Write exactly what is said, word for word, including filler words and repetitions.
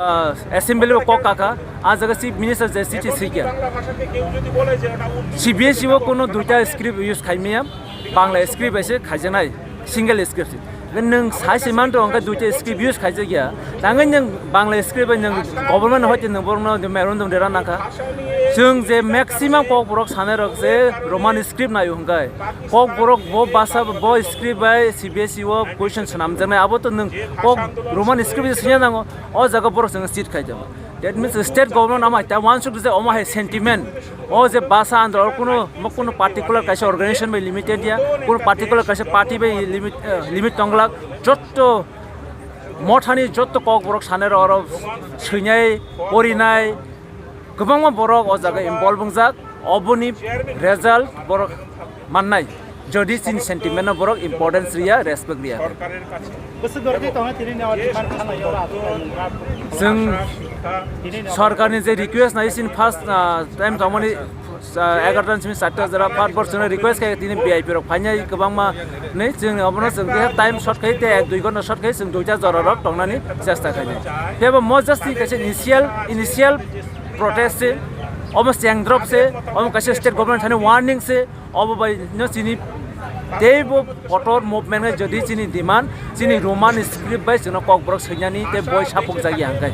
Ah, assembly o kok kaka, ah jaga chief minister je chithi sikya. C B S E o kono duita script use khaimaya, Bangla script bai se khaijaknai, single script se. Nwng sai se manto hwnkhe duita script use khaijakya. Tangwi nwng Bangla script bai nwng government hoite nwng borokno meron dong dera nangkha. Chwng je maximum kokborok sanai rok je Roman script naio hwnkhe, kokborok bo basa bo script bai C B S E o question swnamjaknai, abo to nwng kok Roman script se swina nango. O jaga borok chwng seat khai tongo. That means state government ama ta wansuk je omo hai sentiment. O je basa andro kuno mo kuno particular kaisa organization bai limited ya, kuno particular kaisa party bai limit, eh, limit tonglak. Jotto mothani jotto kokborok sanai rok oro swinai, porinai, kwbangma borok o jaga involve wngjak. Oboni result borok mannai. Jodi chini sentiment no borok importance riya, respect riya. Bwswk dordi tongo tini ni o demand khanai o. Chwng sorkarni je request nai chini first, ah, time tongmani, ah, egarota ni simi charta jora phat bor chwngno request khe tini V I P rok phainai kwbangma nei chwng obono chwng khe time short khai te ek dui ghonta short khai chwng duita jora rok tongnani chesta khainai. Tebo mo just ni kaisa initial, initial protest se, omo chengdrop se, omo kaisa state government thani warning se, obo bai no chini teibo kotor movement ngai jodi chini demand, chini Roman script bai chwngno kokborok swinani tei boi sapuk jagya hwnkhe.